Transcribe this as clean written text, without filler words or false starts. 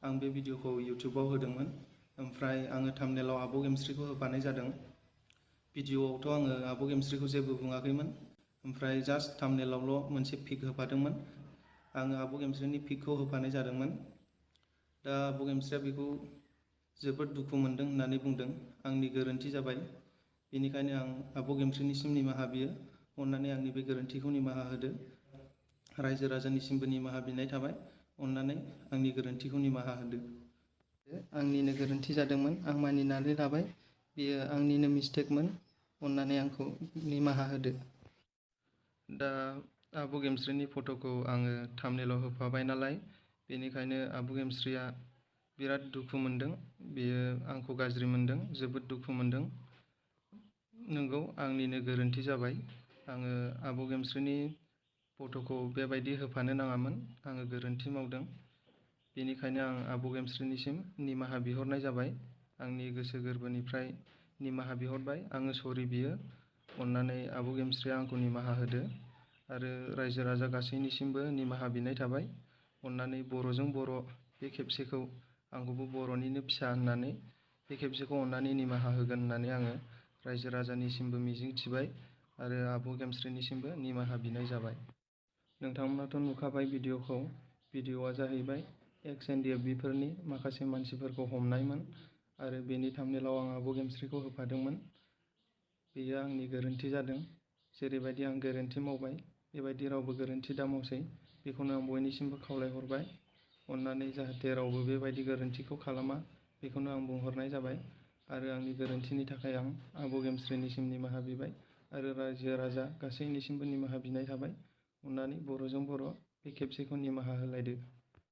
आं बे भिडिअखौ इउटिउबाव होदोंमोन, ओमफ्राय आङो थाम्बनेलाव आब' गेमस्रिखौ होफानाय जादों। भिडिअआवथ' आङो आब' गेमस्रिखौ जेबो बुङाखैमोन, ओमफ्राय जास्ट थाम्बनेलावल' मोनसे पिक होफादोंमोन। आङो आब' गेमस्रिनि पिकखौ होफानाय जादोंमोन। दा आब' गेमस्रिया बेखौ जोबोद दुखु मोनदों होननानै बुंदों। आंनि गोरोन्थि जाबाय, बेनिखायनो आं आब' गेमस्रिनिसिम निमाहा बियो। अननानै आंनि बे गोरोन्थिखौ निमाहा होदो। रायजो राजानिसिमबो निमाहा बिनाय थाबाय। अननानै आंनि गोरोन्थिखौ निमाहा होदो। आंनिनो गोरोन्थि जादोंमोन, आं मानिनानै लाबाय। बेयो आंनिनो मिस्टेकमोन। अननानै आंखौ निमाहा होदो। दा आब' गेमस्रिनि फट'खौ आङो थाम्बनेलाव होफाबाय नालाय, बेनिखायनो आब' गेमस्रिया बिराद दुखु मोनदों। बेयो आंखौ गाज्रि मोनदों, जोबोद दुखु मोनदों। नंगौ, आंनिनो गोरोन्थि जाबाय। आङो आब' गेमस्रिनि फट'खौ बेबायदि होफानो नाङामोन। आङो गोरोन्थि मावदों। बेनिखायनो आं आब' गेमस्रिनिसिम निमाहा बिहरनाय जाबाय। आंनि गोसो गोरबोनिफ्राय निमाहा बिहरबाय। आङो सरि बियो। अननानै आब' गेमस्रिया आंखौ निमाहा होदो आरो रायजो राजा गासैनिसिमबो निमाहा बिनाय थाबाय। अननानै बर'जों बर' बे खेबसेखौ आंखौबो बर'निनो फिसा होननानै बे खेबसेखौ अननानै निमाहा होगोन होननानै आङो रायजो राजानिसिमबो मिजिं थिबाय आरो आब' गेमस्रिनिसिमबो निमाहा बिनाय जाबाय। नोंथांमोनाथ' नुखाबाय भिडिअखौ। भिडिअआ जाहैबाय एक्स एनडिएफबिफोरनि माखासे मानसिफोरखौ हमनायमोन आरो बेनि थाम्बनेलाव आं आब' गेमस्रिखौ होफादोंमोन। बेयो आंनि गोरोन्थि जादों। जेरैबायदि आं गोरोन्थि मावबाय, बेबायदि रावबो गोरोन्थि दामावसै। बेखौनो आं बयनिसिमबो खावलायहरबाय। अननानै जाहाथे रावबो बेबायदि गोरोन्थिखौ खालामा, बेखौनो आं बुंहरनाय जाबाय। आरो आंनि गोरोन्थिनि थाखाय आं आब' गेमस्रिनिसिम निमाहा बिबाय आरो रायजो राजा गासैनिसिमबो निमाहा बिनाय थाबाय। अननानै बर'जों बर' बे खेबसेखौ निमाहा होलायदो।